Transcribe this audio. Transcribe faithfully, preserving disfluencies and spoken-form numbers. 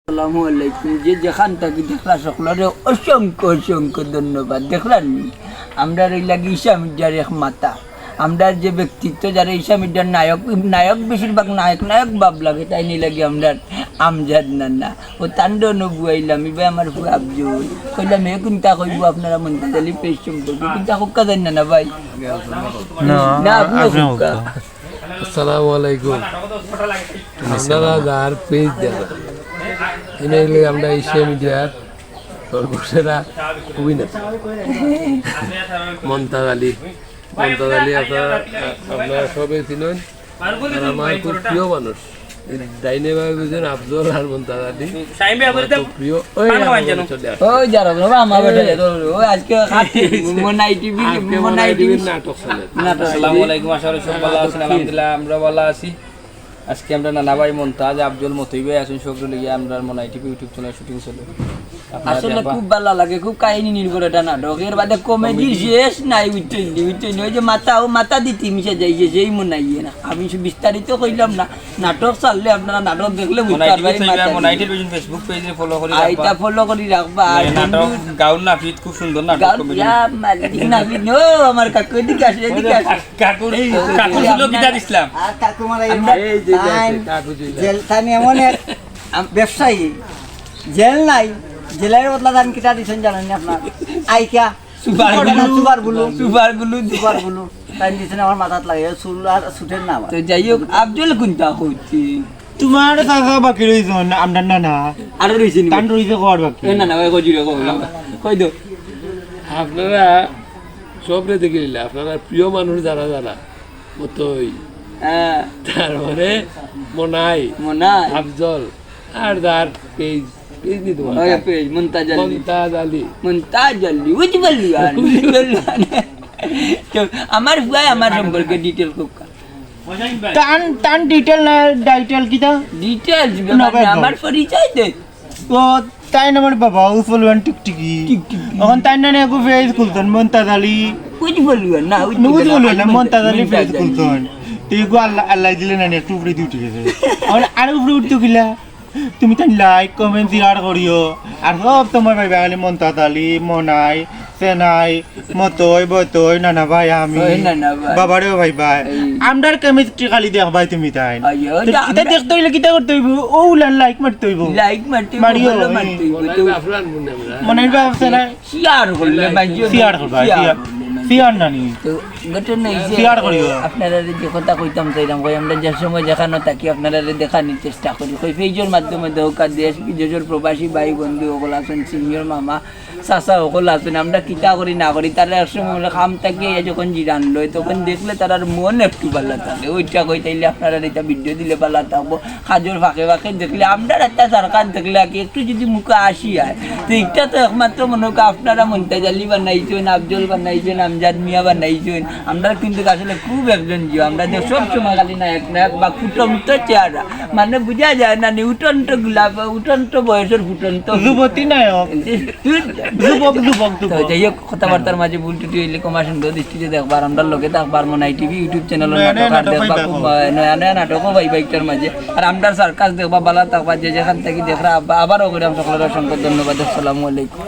আসসালামু আলাইকুম। যে যেখান থাকি দেখরা সকলরে অসংখ্য অসংখ্য ধন্যবাদ। দেখরা নি, আমরার অইলা গি ইশা মিডিয়ার এক মাথা, আমরার যে ব্যক্তিত্ব, যারা ইশা মিডিয়ার নায়ক, নায়ক বেশিরভাগ নায়ক নায়ক ভাব লাগে, তাইন অইলা গি আমরার আমজাদ নানা। ও তানরে নবুয়াইলাম, ইবায় আমার ফুয়া আফজল। কইলাম, হে কুনতা কইবো, আপনারা মন্তাজ আলী পেজ সম্পর্কে কুনতা কউক্কা জানি না, না ভাই? না, না, আপনি আপনি কউক্কা। কউক্কা। আসসালামু আলাইকুম। আপনারা যার পেজ দেখরা, ইনি অইলা আমরা ইশা মিডিয়ার সর্বসেরা অভিনেতা মন্তাজ আলী। মন্তাজ আলী আপনারা, আপনারা সবে চিনইন। আর আমার খুব প্রিয় মানুষ। ডাইনে বামে বুঝইন আফজল আর মন্তাজ আলী। আমার খুব প্রিয়। ওই আমার চলে আসে। ওই যারা, বাবা, আমার বেটা, ওই আজকে হাত-, মনাই টিভি, আজকে মনাই মনাই টিভি টিভির নাটক চলে। নাটক। আসসালামু আলাইকুম, আশা করি সব ভালা আছইন। আলহামদুলিল্লাহ, আমরা ভালা আছি। আজকে আমরার নানা ভাই মন্তাজ, আফজল, মতই ভাই আছইন, সবরে লইয়া আমরার মনাই টিভি YouTube চ্যানেল শুটিং চলে। আপনারা আসলে দেখবা। খুব ভালা লাগে, খুব কাহিনী নির্ভর এটা নাটক। এর বাদে কমেডির কমেডি। শেষ নাই, বুঝছইন নি, বুঝছইন নি? ওই যে মাথা, ও মাথা দি তিমিশা যাইছে, সেই মনাইয়ে না। আমি সু-, বিস্তারিত কইলাম না, নাটক চাললে আপনারা নাটক দেখলে বুঝতে মনাই টিভি পারবা, এই তো মাথা ইবার মনাই দিয়ে। টেলিভিশন Facebook পেজে ফলো করি আর রাখবা। এটা ফলো করি রাখবা। আর এ, নাটক বন্ধু গাউন নাপিত, খুব সুন্দর নাটক, গাউন, কমেডি। ইয়া, মালিক নাপিত, ও, আমার কাকু, এদিকে আসো, এদিকে আসো। কাকুর, এই, এই, কাকুর এই, ছিল আপনার কিতা দিছিলাম? আর কাকু মারা আমরা এই যে, যে আছে, তাইন কাকু যে জেল, তাইন এমন এক আম- ব্যবসায়ী, জেল নাই, জেলের বদলা তাইন কিতা দিছইন জানইন নি আপনারা? আইকা, super super glue. Super glue. Super glue দি- সুপার গ্লু। তাইন দিছইন আমার মাথাত লাগে, চুল আর ছুটের না আমার। তো যাই হোক, আফজল কুনতা কইছি? তোমার চাচা বাকি রইছইন, আমরার নানা। আরো রইছে নি? তান রইছে কর বাকি। এ না, না, ওই কই দিও, কই দিও। কই দিও। আপনারা সবরে দেখিলিলা, আপনারার প্রিয় মানুষ যারা যারা, মতই। হ্যাঁ। তারপরে মনাই, মনাই। আফজল, আর যার পেজ, পেজ নি তোমার? ওই পেজ, মন্তাজ আলী। মন্তাজ আলী। মন্তাজ আলী, উজ্জ্বল আলী। উজ্জ্বল আলী। তো আমার ফুয়ায় আমার সম্পর্কে ডিটেইলস কউক্কা। তান, তান ডিটেইল না, টাইটেল কিতা? ডিটেইলস, না, ব্যাপার না, ভাই, আমার পরিচয় দে। ও, তাইন আমার বাবা, উৎপল ভাইয়ান টিকটিকি। টিকটিকি। অখন তাইন নানে এগু পেজ খুলছইন, মন্তাজ আলী। উজ্জ্বল ভাইয়ান না, উজ্জ্বল না, উজ্জ্বল ভাইয়ান না, মন্তাজ আলী মন্তাজ পেজ আলী। খুলছইন। তো এগু আল্লাহ, আল্লাহ দিলে নানে একটু উপরে দি উঠি গেছে। অখন আরো উপরে উঠতো কিলা? তুমি তাইন লাইক, কমেন্ট, শেয়ার করিও। আর সব সময় ভাইবা খালি মন্তাজ আলী, মনাই, সেনাই, মতই, বতই, নানা ভাই, আমি। ওই নানা ভাই। বাবারেও ভাইবা। এই। আমরার কেমিস্ট্রি খালি দেখবায় তুমি তাইন। আইয়ো, তো যা, ইতা আমরা দেখতে অইলে কিতা করতে অইবো? অউ লাইন লাইক মারতে অইবো। লাইক মারতে অইবো, মারিও, ফলো এই। মারতে অইবো, তো মনাই বাপ সেনাই। শেয়ার করলে ভাই, শেয়ার করবা, শেয়ার শেয়ার। করলে ভাই। শেয়ার নানি। তো ঘটনা অইছে, শেয়ার করিও। আপনারারে যে কথা কইতাম চাইলাম, কই আমরা যে সময় যেখানো থাকি আপনারারে দেখানির চেষ্টা করি। কই পেজর মাধ্যমে দেউক্কা, দেশ বিদেশর প্রবাসী ভাই বন্ধু অকল আছইন, সিনিয়র মামা, চাচা অকল আছইন, আমরা কিতা করি না করি, তারা এক সময় বলে কাম থাকি আইয়া যখন জিরান লয়, তখন দেখলে তারার মন একটু ভালা থাকে। ওইটা কই তাইলে আপনারারে ইটা ভিডিও দিলে ভালা থাকবো। কাজর ফাঁকে ফাঁকে দেখলে, আমরার একটা সরকার দেখলে আর কি, একটু যদি মুখে হাসি আয়, তো ইটা তো একমাত্র মনে অয় আপনারা মন্তাজ আলী বানাইছইন, আফজল বানাইছইন, আমজাদ মিয়া বানাইছইন। আমরা কিন্তু আসলে খুব একজন জিও, আমরা যে সব সময় খালি নায়ক নায়ক বা ফুটন্ত চেহারা, মানে বুঝা যায় না নি, উঠন্ত গোলাপ, উঠন্ত বয়সর ফুটন্ত যুবতী নায়ক। যুবক, যুবক, তো যুবক। যাই হোক, কথাবার্তার মাঝে ভুল ত্রুটি অইলে ক্ষমা সুন্দর দৃষ্টিতে দেখবা, আর আমরার লগে থাকবা, আর মনাই টিভি YouTube চ্যানেলর নাটক আর দেখবা, খুব, আহ, নয়া নয়া নাটকও পাইবা ইটার মাঝে। আর আমরার সার্কাস দেখবা, ভালা থাকবা, যে যেখান থাকি দেখরা, আবা-, আবারও কইরাম সকলরে অসংখ্য ধন্যবাদ। আসসালামু আলাইকুম।